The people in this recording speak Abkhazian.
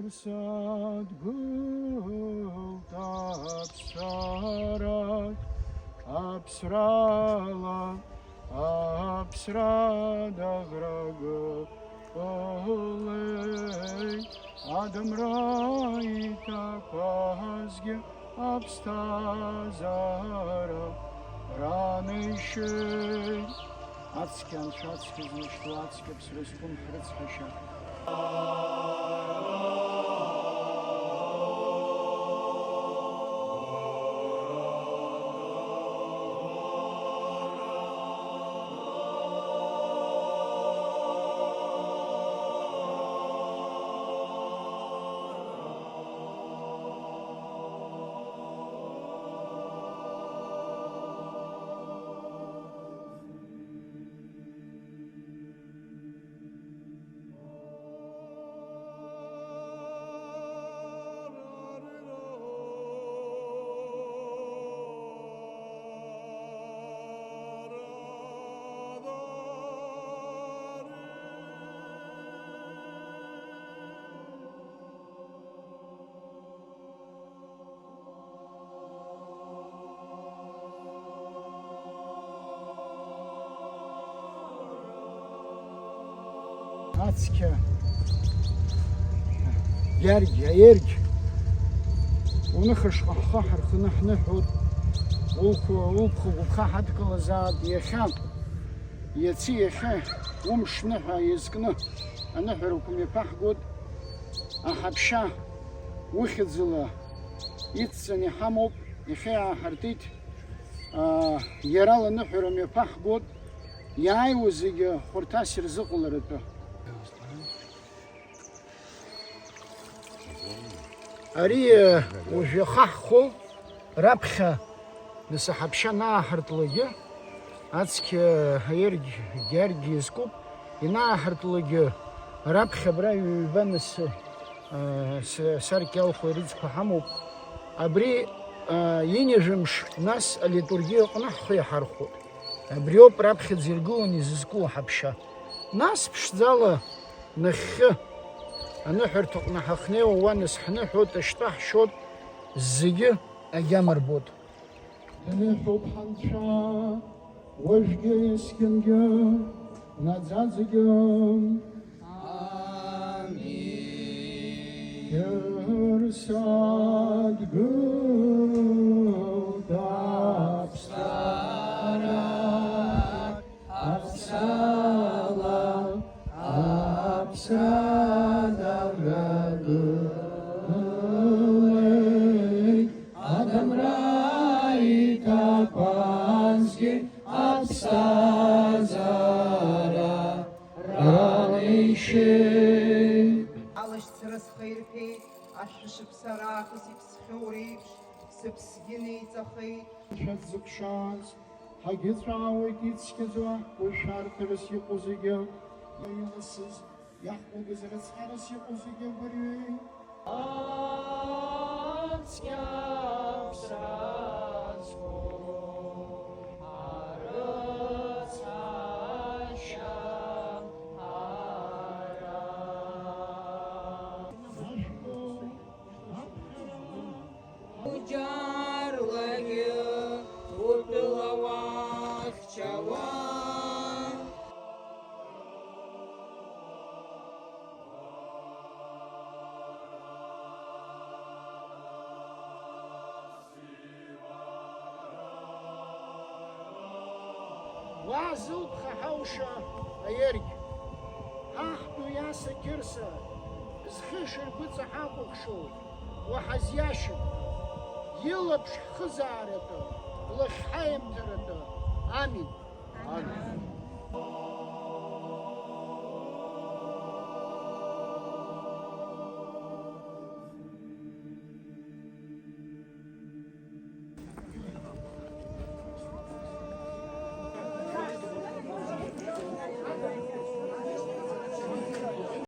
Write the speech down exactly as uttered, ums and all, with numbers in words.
Садгылт аԥсарак, аԥсрала аԥсра даӷрагылеит, адамра иҭақәазгьы аԥсҭазаара ранеишьеит. Ацқьа анцәа, ацқьа змышьҭуа, ацқьа ԥсра зқәым ҳрыцҳашьа. Ацқьа, иаргь, аиргь, уныха шҟа ҳхы ҳарханы ҳныҳәоит, улқәа, улԥха гәыԥха ҳадкылазаап, иахьа, иаци иахьа, умш ныҳәа иазкны аныҳәарақәа мҩаԥаҳгоит, аҳаԥшьа ухьӡала ицҵаны иҳамоуп, иахьа иааҳартит, аа, иара ланыҳәара мҩаԥаҳгоит, иааиуа зегьы хәарҭас ирзыҟаларатәы. Ари, уажә иахаҳхәо раԥхьа нас аҳаԥшьа анааҳартлакгьы, ацқьа аиргь гьаргь иазкуп, инааҳартлакгьы раԥхьа абра ҩба нас, а, с-, саркьалхәа рыцқәа ҳамоуп. Абри, а, ҩажәа мш нас алитургиа аҟны ҳхы иаҳархәоит. Абриоуп раԥхьаӡа иргыланы изызку аҳаԥшьа. Нас ԥшӡала нахьхьы аныҳәарҭаҟны ҳахнеиуа уа нас ҳныҳәоит, ашьтәа ҳшьоит, зегьы агьама рбоит. Иныҳәоуп ҳанцәа уажәгьы есқьынгьы наӡаӡагьы. Амин. Ирсадгылт аԥсарак, аԥсала аԥсра даӷрагылеит, адамра иҭақәазгьы аԥсҭазаара ранеишьеит. Алашьцара схаирԥеит, ашәышықәса раахыс иԥсхьоу реиԥш, сыԥсгьы неиҵахеит. Анцәа дзықәшәаз, ҳагьыҵәаауеит ицқьаӡоу аҳкәажә шәарҭарас иҟоу зегьы, иласыз, иаҳкәагаз рыцҳарас иҟоу зегьы агәырҩеи. Ацқьа ԥсра зқәу арыцҳашьа ара. Уџьарлагьы утәыла уахьчауа. Уа зылԥха ҳауша аиргь, ҳаҳ дуиаса Қьырса, зхьы шыргәыҵа ҳакәыхшоу, уаҳа зиашьа, илаԥш ҳхызааратәы, лахь ҳаимҭаратәы. Амин. Амин.